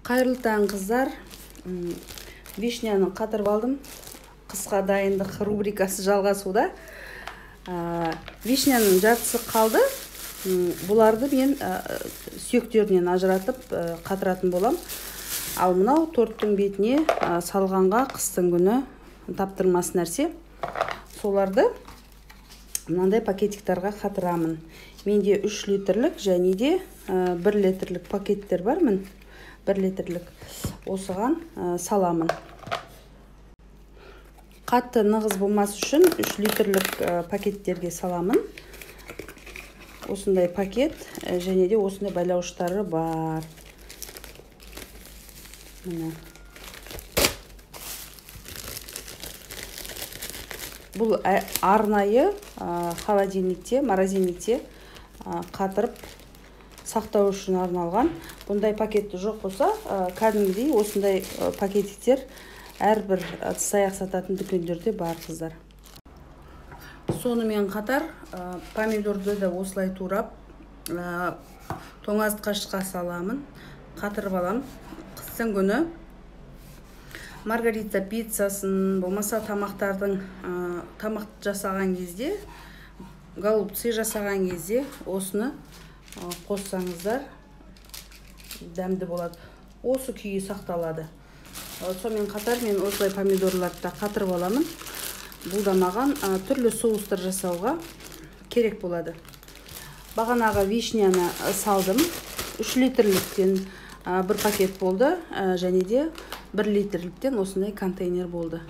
Қайырлы таң, қыздар. Вишняны қатырып алдым. Қысқа дайындық рубрикасы жалғасуда. Вишняның жартысы қалды. Бұларды мен сүйектерінен ажыратып қатыратын болам. Ал мынау торттың бетіне салғанға қыстың күні таптырмас нәрсе. Соларды мынандай пакетиктарға қатырамын. Менде 3 литрлік және де 1 литрлік пакеттер бар. Мін 1 литрлік осыған саламын. Қатты нығыз болмас үшін 3 литрлік пакеттерге саламын. Осындай пакет және де осындай байлауыштары бар. Міне. Бұл арнайы холодильникте, морозильникте қатырып сақтау үшін арналған. Бұндай пакетті жоқ болса, кәдімгідей осындай пакеттер әрбір ыдыс аяқ сататын дүкендерде бар, қыздар. Сонымен қатар помидорды да осылай турап тоңазытқышқа саламын, қатырып аламын. Қыстың күні маргарита пиццасын, болмаса тамақтардың тамақ жасаған кезде, голубцы жасаған кезде осыны қоссаңыздар дәмді болады. Осы күйі сақталады. Сонымен қатар мен осылай помидорларды да қатырып аламын. Бұл да маған түрлі соустар жасауға керек болады. Бағанағы вишняны салдым. 3 литрліктен бір пакет болды, және де 1 литрліктен осындай контейнер болды.